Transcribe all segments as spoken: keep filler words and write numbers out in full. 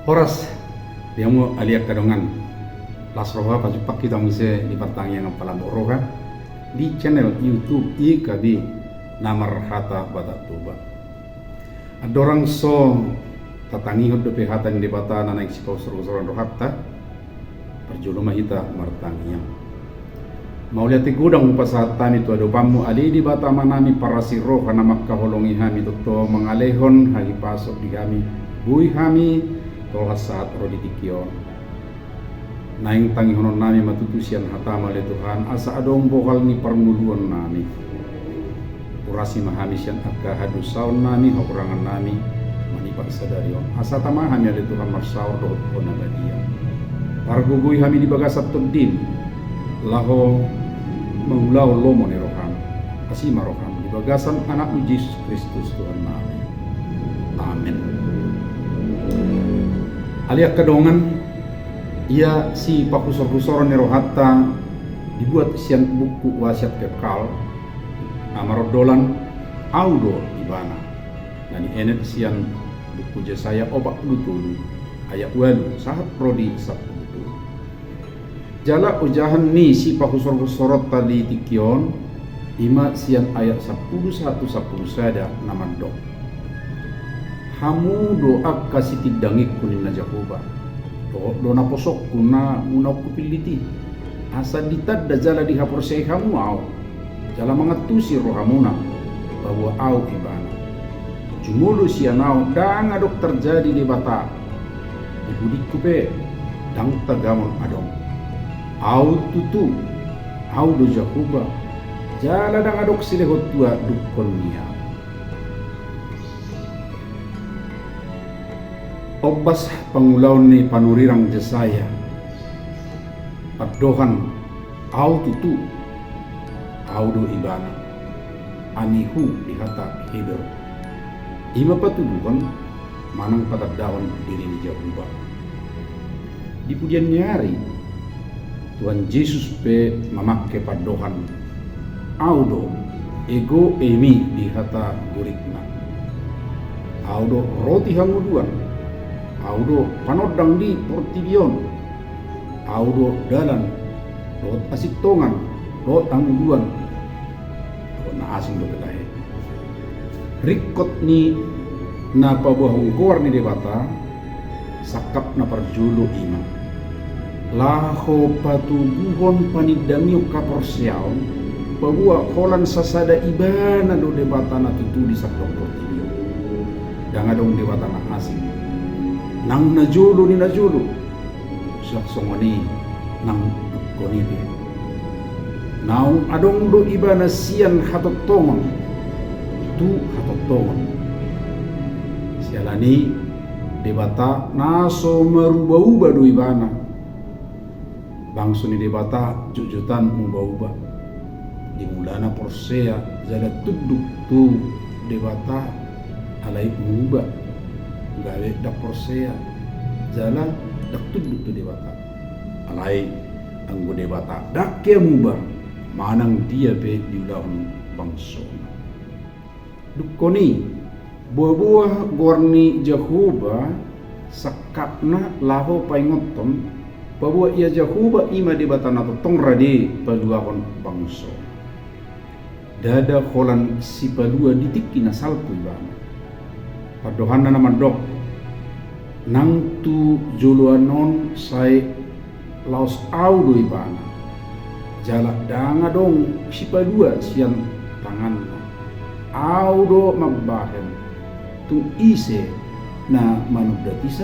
Horas di hamu ale angka dongan. Las roha pajumpang hita muse di partangiangan Palambok Roha di channel YouTube I K B na marhata Batak Toba. Andorang so tatangihon dope hata ni Debata na naeng sipausor-usoron rohanta, parjolo ma hita martangiang. Mauliate godang hupasahat hami tu adopanmu ale Debata Amanami parasi roha na mangkaholongi hami tongtong mangalehon hahipason di hami, boi hami tolhas sahat ro di tingki on. Naeng tangihononnami ma tutu sian hatamu ale Tuhan, asa adong bohal ni parngoluonnami. Urasi ma hami sian angka hadosaonnami, hahurangannami manipat sadari on. Asa tama hami ale Tuhan marsaor dohot Ho na badia. Pargogoi hami di bagasan tondim laho mangulahon lomo ni roham. Asi ma roham di bagasan Anakmu Jesus Kristus Tuhannami. Amen. Ale angka dongan, ia sipausor-usoron ni rohanta dibuat sian buku Wasiat Kekal, na marondolan Au do Ibana, na dienet sian buku Jesaya opat pulu tolu ayat ualu sahat ro di sampulu tolu. Jala ojahan ni sipausor-usoronta di tingki on, i ma sian ayat sampulu sahat tu sampulu sada na mandok: Hamu do angka sitindangingku ninna Jahowa, dohot do naposongku na muna hupillit i, asa ditanda jala dihaporseai hamu Au, jala mangantusi rohamuna, paboa Au Ibana. Jumolo sian Au ndang adong tarjadi debata, di pudingku pe ndang tagamon adong. Au tutu, Au do Jahowa, jala ndang adong silehon tua dungkon ni Au. Ombas pangulaon ni panurirang Jesaya, pandohan Au tutu, Au do Ibana, anihu di hata Heber, i ma patuduhon manang patandahon diri ni Jahowa. Di pudian ni ari, Tuhan Jesus pe mamangke pandohan Au do, ego eimi di hata Gorikna. Au do roti hangoluan, Au do panondang di portibi on, Au do dalan dohot hasintongan dohot hangoluan. Dohot na asing dope tahe. Ringkot ni na paboahon goar ni Debata, sangkap na parjolo i ma laho patoguhon panindangihon haporseaon, paboa holan sasada Ibana do Debata na tutu di sandok portibi on. Ndang adong debata na asing, nang na jolo ni na jolo, suang songon i nang dungkon i pe. Naung adong do Ibana sian hatongtongon tu hatongtongon. Siala ni Debata na so maruba-uba do Ibana. Bangso ni Debata jotjotan muba-uba. Di mulana porsea jala tunduk tu Debata, alai muba gabe ndang porsea jala ndang tunduk tu Debata. Alai anggo Debata ndang hea muba, manang dia pe diulahon bangsona. Dungkon i, boa-boa goar ni Jahowa sangkapna laho paingothon, paboa ia Jahowa i ma Debata na tongtong rade paluahon bangso. Ndada holan sipalua di tingki na salpu Ibana. Pandohanna na mandok, nang tu joloan on sai laos Au do Ibana, jala ndang adong sipalua sian tanganna. Au do mambahen, tung ise na manundat Isa?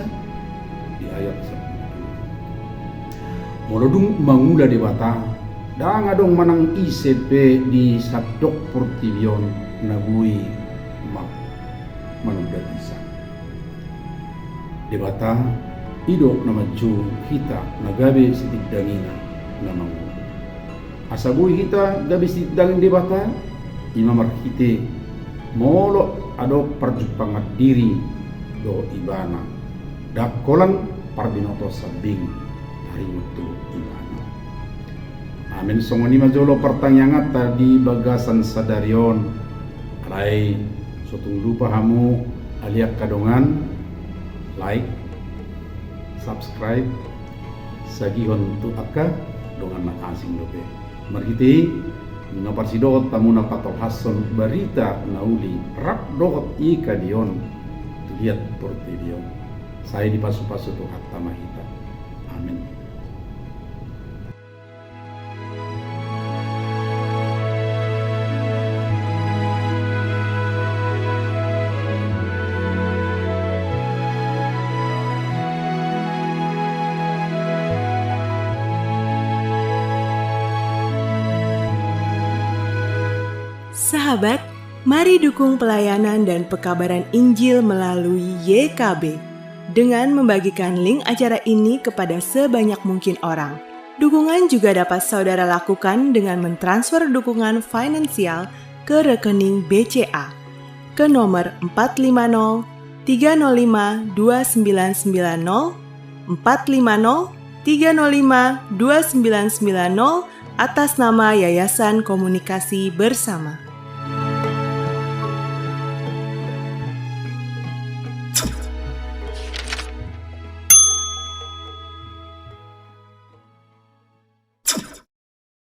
Di ayat sampulu. Molo dung mangula Debata, ndang adong manang ise pe di sandok portibi on na boi ma-, manundat Isa. Debata i do na manjou hita na gabe sitindangina na mangolu. Asa boi hita gabe sitindangi ni Debata, i ma marhite molo adong parjumpangan diri dohot Ibana, ndang holan parbinoto sambing taringot tu Ibana. Amen. Songon i ma jolo partangianganta di bagasan sadari on. Alai so tung lupa hamu ale angka dongan, like, Subscribe, sagihon tu angka dongan na asing dope. Marhite i, nunga parsidohot hamu na patolhashon barita na uli rap dohot i kadeon tu liat portibi on. Sai dipasupasu Tuhanta ma hita. Amin. Sahabat, mari dukung pelayanan dan pekabaran Injil melalui Y K B dengan membagikan link acara ini kepada sebanyak mungkin orang. Dukungan juga dapat saudara lakukan dengan mentransfer dukungan finansial ke rekening B C A ke nomor empat lima nol tiga nol lima dua sembilan sembilan nol, empat lima nol tiga nol lima dua sembilan sembilan nol, atas nama Yayasan Komunikasi Bersama.